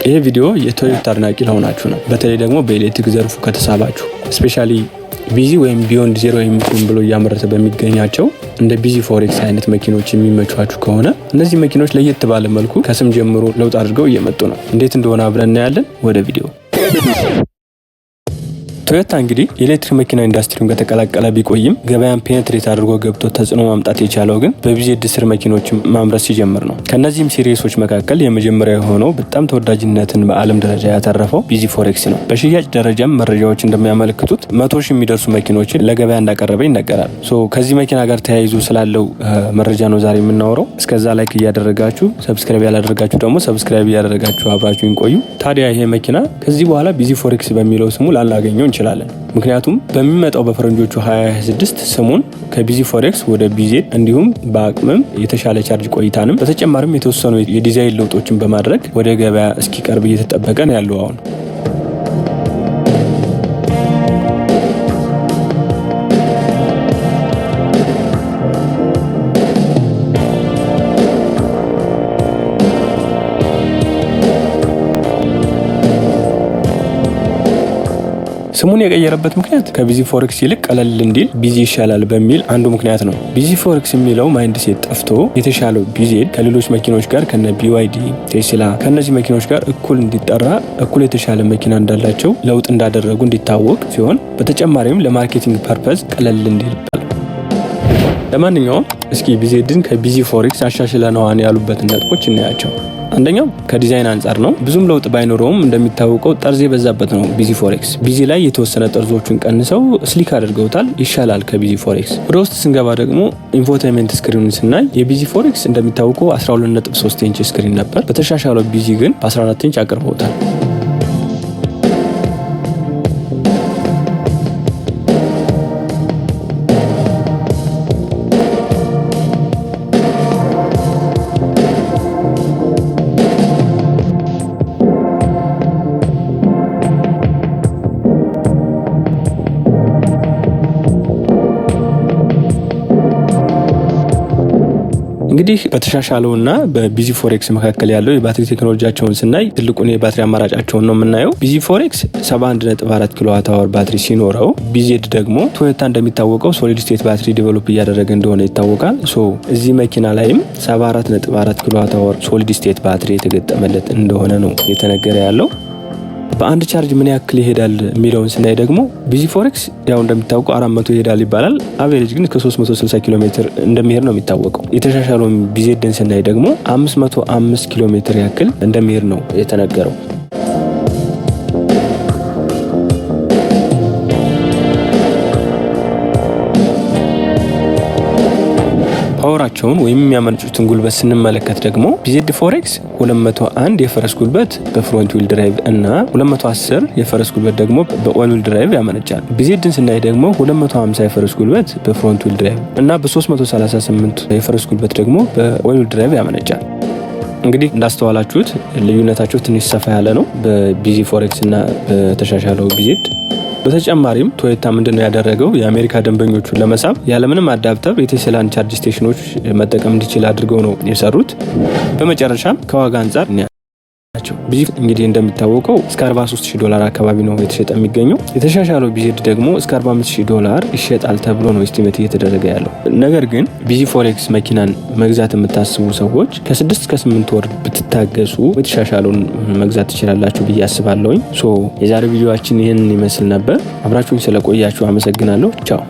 ይሄ ቪዲዮ የቶዮታ አድናቂ ለሆናችሁ ነው። በተለይ ደግሞ በኤሌክትሪክ ዘርፉ ከተሳባችሁ፣ especially bZ ወይም beyond zero emission ብሎ እያመረተ በሚገኛቸው እንደ bZ4X አይነት መኪኖች የሚመቿችሁ ከሆነ፣ እነዚህ መኪኖች ለየት ባለ መልኩ ከስም ጀምሮ ለውጥ አድርገው እየመጡ ነው። እንዴት እንደሆነ አብረን እናያለን። ወደ ቪዲዮ። ቶዮታ እንግዲህ የኤሌክትሪክ መኪና ኢንዱስትሪውን ከተቀላቀለ ቢቆይም፣ ገበያን penetrate አድርጎ ገብቶ ተጽዕኖ ማምጣት የቻለው ግን በ BZ ስር መኪኖችን ማምረት ሲጀምር ነው። ከእነዚህም series ኦች መካከል የመጀመሪያ የሆነው፣ በጣም ተወዳጅነትን በዓለም ደረጃ ያተረፈው bZ4X ነው። በሽያጭ ደረጃም መረጃዎች እንደሚያመለክቱት 100,000 የሚደርሱ መኪኖችን ለገበያ እንዳቀረበ ይነገራል። So ከዚህ መኪና ጋር ተያይዞ ስላለው መረጃ ነው ዛሬ የምናወራው። እስከዛ like እያደረጋችሁ፣ subscribe ያላደረጋችሁ ደግሞ subscribe እያደረጋችሁ አብራችሁኝ ቆዩ። ታዲያ ይሄ መኪና ከዚህ በኋላ bZ4X በሚለው ስሙ ላናገኘው እንችላለን። ምክንያቱም በሚመጣው በፈረንጆቹ 2026 ስሙን ከ bZ4X ወደ bZ፣ እንዲሁም በአቅምም የተሻለ ቻርጅ ቆይታንም በተጨማሪም የተወሰኑ የዲዛይን ለውጦችን በማድረግ ወደ ገበያ እስኪቀርብ እየተጠበቀ ነው ያለው አሁን። ስሙን የቀየረበት ምክንያት ከ bZ4X ይልቅ ቀለል እንዲል bZ ይሻላል በሚል አንዱ ምክንያት ነው። bZ4X የሚለው mindset ጠፍቶ የተሻለው bZ ከሌሎች መኪኖች ጋር፣ ከነ BYD፣ ቴስላ፣ ከእነዚህ መኪኖች ጋር እኩል እንዲጠራ፣ እኩል የተሻለ መኪና እንዳላቸው፣ ለውጥ እንዳደረጉ እንዲታወቅ ሲሆን፣ በተጨማሪም ለ marketing purpose ቀለል እንዲል። ለማንኛውም እስኪ bZ ን ከ bZ4X አሻሽለነዋን ያሉበትን ነጥቦች እናያቸው። አንደኛው ከዲዛይን አንጻር ነው። ብዙም ለውጥ ባይኖረውም እንደሚታወቀው ጠርዝ የበዛበት ነው bZ4X። bZ ላይ የተወሰነ ጠርዞቹን ቀንሰው sleek አድርገውታል። ይሻላል ከ bZ4X። ወደ ውስጥ ስንገባ ደግሞ infotainment screen ኑን ስናይ የ bZ4X እንደሚታወቀው 12.3 inch screen ነበር። በተሻሻለው bZ ግን በ14 ኢንች አቅርበውታል። እንግዲህ በተሻሻለውና በ bZ4X መካከል ያለው የባትሪ ቴክኖሎጂያቸውን ስናይ ትልቁን የባትሪ አማራጫቸውን ነው የምናየው። bZ4X 71.4 kilowatt hour ባትሪ ሲኖረው፣ bZ ደግሞ፣ ቶዮታ እንደሚታወቀው solid state battery develop እያደረገ እንደሆነ ይታወቃል። So እዚህ መኪና ላይም 74.4 kilowatt hour solid state battery የተገጠመለት እንደሆነ ነው የተነገረ ያለው። በአንድ ቻርጅ ምን ያክል ይሄዳል የሚለውን ስናይ ደግሞ bZ4X ያው እንደሚታወቀው 400 ይሄዳል ይባላል። Average ግን እስከ 360 ኪሎ ሜትር እንደሚሄድ ነው የሚታወቀው። የተሻሻለውን bZ ን ስናይ ደግሞ 505 ኪሎ ሜትር ያክል እንደሚሄድ ነው የተነገረው። Power ኣቸውን ወይም የሚያመነጩትን ጉልበት ስንመለከት ደግሞ bZ4X 201 የፈረስ ጉልበት በ front wheel drive እና 210 የፈረስ ጉልበት ደግሞ በ all wheel drive ያመነጫል። bZ ን ስናይ ደግሞ 250 የፈረስ ጉልበት በ front wheel drive እና በ338 የፈረስ ጉልበት ደግሞ በ all wheel drive ያመነጫል። እንግዲህ እንዳስተዋላችሁት ልዩነታቸው ትንሽ ሰፋ ያለ ነው በ bZ4X እና በተሻሻለው bZ። በተጨማሪም ቶዮታ ምንድነው ያደረገው? የአሜሪካ ደንበኞቹን ለመሳብ ያለምንም adapter የቴስላን charge station ኖች መጠቀም እንዲችል አድርገው ነው የሰሩት። በመጨረሻም ከዋጋ አንጻር ናቸው። bZ እንግዲህ እንደሚታወቀው እስከ 43 ዶላር አካባቢ ነው የተሸጠ የሚገኘው። የተሻሻለው bZ ደግሞ እስከ 45 ዶላር ይሸጣል ተብሎ ነው estimate እየተደረገ ያለው። ነገር ግን bZ4X መኪናን መግዛት የምታስቡ ሰዎች ከ6 እስከ 8 ወር ብትታገሱ የተሻሻለውን መግዛት ትችላላችሁ ብዬ አስባለሁኝ። So የዛሬው ቪዲዮአችን ይህንን ይመስል ነበር። አብራችሁኝ ስለቆያችሁ አመሰግናለሁ። ቻው።